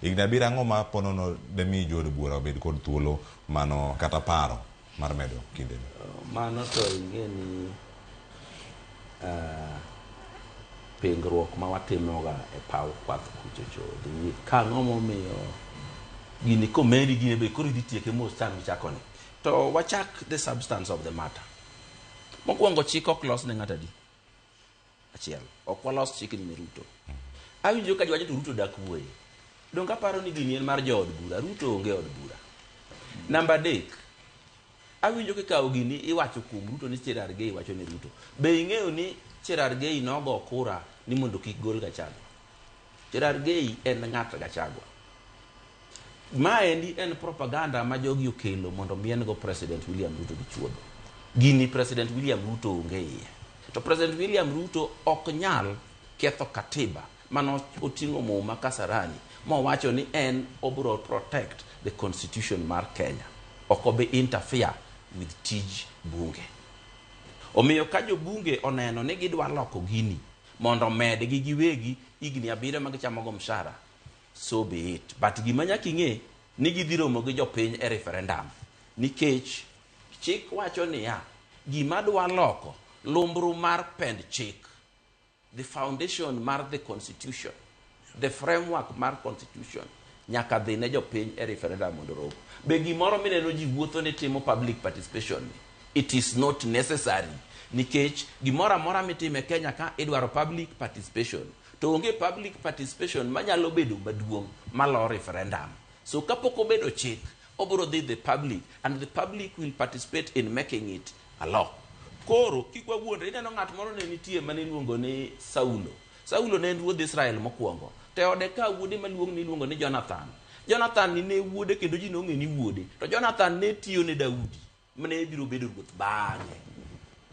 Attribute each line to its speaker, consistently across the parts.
Speaker 1: Higni 7 ang'o ma ponono demi jood bura obed kod thuolo mano kata paro mar medo kindeno?
Speaker 2: Mano to ing'e ni pingruok ma watimoga e paw kwath kuchocho dhi ka ang'o momiyo gini komedi gini be koro idhi tieke mos chang michako ni to wachak the substance of the matter. Mokwongo, chik ok los ne ng'ato adi achiel, ok walos chikni ne Ruto. Awinjo ka jiwacho to Ruto dak wuoye. Donge aparo ni gini en mar jood bura? Ruto onge od bura. Namba 3, awinjo kikawo gini iwacho kuom Ruto ni Cherargei wacho ni Ruto. Be ing'eyo ni Cherargei nogo kura ni mondo kik gol Gachagua? Cherargei en ng'at Gachagua. Maendi en propaganda ma jogi okelo mondo mien go President William Ruto gi chuodho. Gini President William Ruto onge iye. To President William Ruto ok nyal ketho katiba mano oting'o muma Kasarani mowacho ni en obro protect the constitution mar Kenya. Ok obi interfere with tij bunge. Omiyo ka jobunge oneno ni gidwa loko gini mondo omedgi giwegi higni 7 ma gichamo go mshahara, so be it. But gima nyaka ing'e ni gidhi romo gi jopiny e referendum, nikech chik wacho niya, gima dwa loko lumbru mar pend chik, the foundation mar the constitution, the framework mar constitution, nyaka dhi ne jopiny e referendum mondo orom. Be gimoro mineno ji wuotho ni timo public participation ni, it is not necessary, nikech gimoro amora mitimo e Kenya ka idwaro public participation, to onge public participation manyalo bedo maduong' malo referendum. So kapok obedo chik, obiro dhi the public and the public will participate in making it a law. Koro kik wawuondre. Ineno ng'at moro ne nitie mane iluongo ni Saulo. Saulo ne en ruodh Israel mokwongo. To e ode ka wuode maluong' niluongo ni Jonathan. Jonathan ni ne wuode kendo ji nong'e ni wuode. To Jonathan ne tiyo ne Daudi mane biro bedo ruoth bang'e.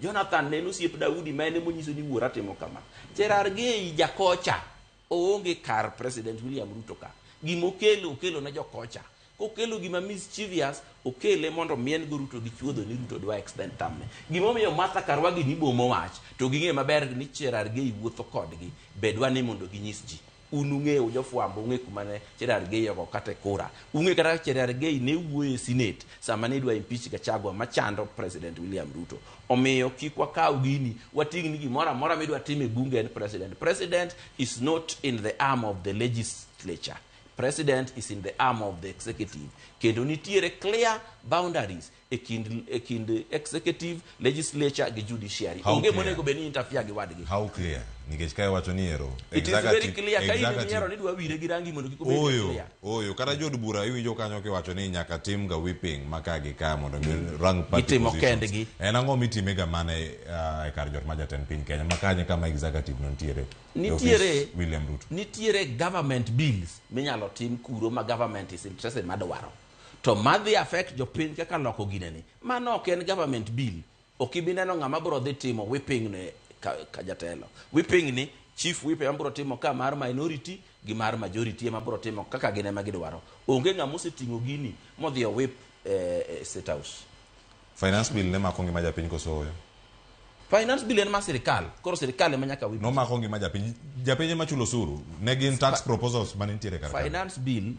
Speaker 2: Jonathan ne en osiep Daudi ma en emonyiso ni wuora timo kama. Cherargei jakocha oonge kar President William Ruto ka. Gimokelo okelo ne jokocha. Kokelo gima mischievous, okele mondo mien go Ruto gi chuodho ni Ruto dwa extend term ne. Gimomiyo Martha Karua gi nibomo wach to ging'e maber ni Cherargei wuotho kodgi bedwa ni mondo ginyis ji. Un ung'eyo jofwambo, ung'e kuma ne Cherargei ogo kata e kura. Ung'e kata Cherargei ne wuoyo e Senate sama ne idwa impeach Gachagua machando President William Ruto. Omiyo kik wakaw gini wating' ni gimoro amora midwa tim e bunge en president. President is not in the arm of the legislature. President is in the arm of the executive. Kendo nitiere clear boundaries e kind executive, legislature gi judiciary.
Speaker 1: How
Speaker 2: Onge
Speaker 1: clear?
Speaker 2: monego bed ni interfere gi wadgi.
Speaker 1: How clear? Nikech ka iwacho ni ero
Speaker 2: It is very clear ka in nyiero ni dwa wire gi rangi mondo kik obed
Speaker 1: Oyo,
Speaker 2: clear.
Speaker 1: oyo, kata jood bura iwinjo kanyo kiwacho ni nyaka tim ga whipping ma ka gi ka mondo mi rang party
Speaker 2: Gitimo
Speaker 1: positions.
Speaker 2: kendgi.
Speaker 1: En ang'o mitime ga mana e kar jot ma jatend piny Kenya ma kanye kama executive no nitiere e
Speaker 2: Nitiere
Speaker 1: ofis William Ruto?
Speaker 2: Nitiere government bills minyalo tim kuro ma government is interested madwaro. To madhi affect jopiny kaka loko ginene. Mano ok en government bill. Ok ibi neno ng'ama biro dhi timo whipping ne ka jatelo. Whipping ni chief whip ema biro timo ka mar minority gi mar majority ema biro timo kaka gin ema gidwaro. Onge ng'ama oseting'o gini modhi o whip State House.
Speaker 1: Finance bill ne mako ngima japiny koso oyo?
Speaker 2: Finance bill en mar sirikal. Koro sirikal ema nyaka whip.
Speaker 1: Nomako ngima japiny. Japiny ema chulo osuru. Ne gin tax proposals mane nitiere kar kanyo.
Speaker 2: Finance bill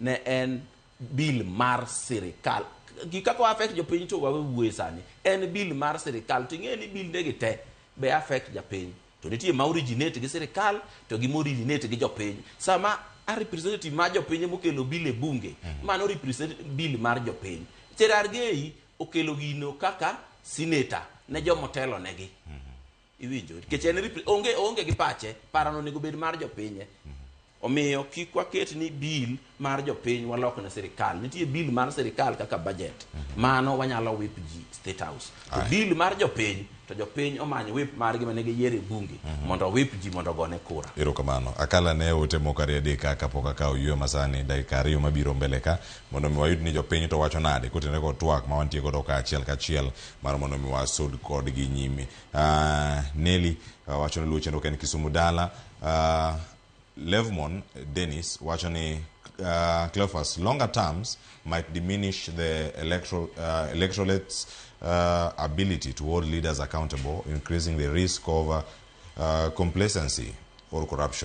Speaker 2: ne en bill mar sirikal. Gi kaka affect jopiny to wawe wuoye sani. En bill mar sirikal. To ing'e ni bill negi te be affect japiny. To nitie ma originate gi sirikal to gi ma originate gi jopiny. Sama a representative mar jopiny emokelo bill e bunge, mano represent bill mar jopiny. Cherargei okelo gino kaka senator ne jomotelo negi. Iwinjo? Nikech en onge gi pache, parono onego bed mar jopinye. Omiyo kik waket ni bill mar jopiny walok ne sirikal. Nitie bill mar sirikal kaka budget. Mano wanyalo whip ji State House. To bill mar jopiny, to jopiny omany whip margi mane giyiero e bunge mondo whip ji mondo ogone kura.
Speaker 1: Erokamano. Akala ne ote moko ariyo adek ka kapok akawo yueyo masani dakika 2 mabiro mbele ka mondo mi wayud ni jopiny to wacho nade kotenore kod twak ma wantie godo ka achiel kachiel mar mondo mi wasud kodgi nyime. Nelly wacho ni luwo chenro ka en Kisumu dala. Levmon Dennis wacho ni Cleophas, longer terms might diminish the electorate's ability to hold leaders accountable, increasing the risk of complacency or corruption.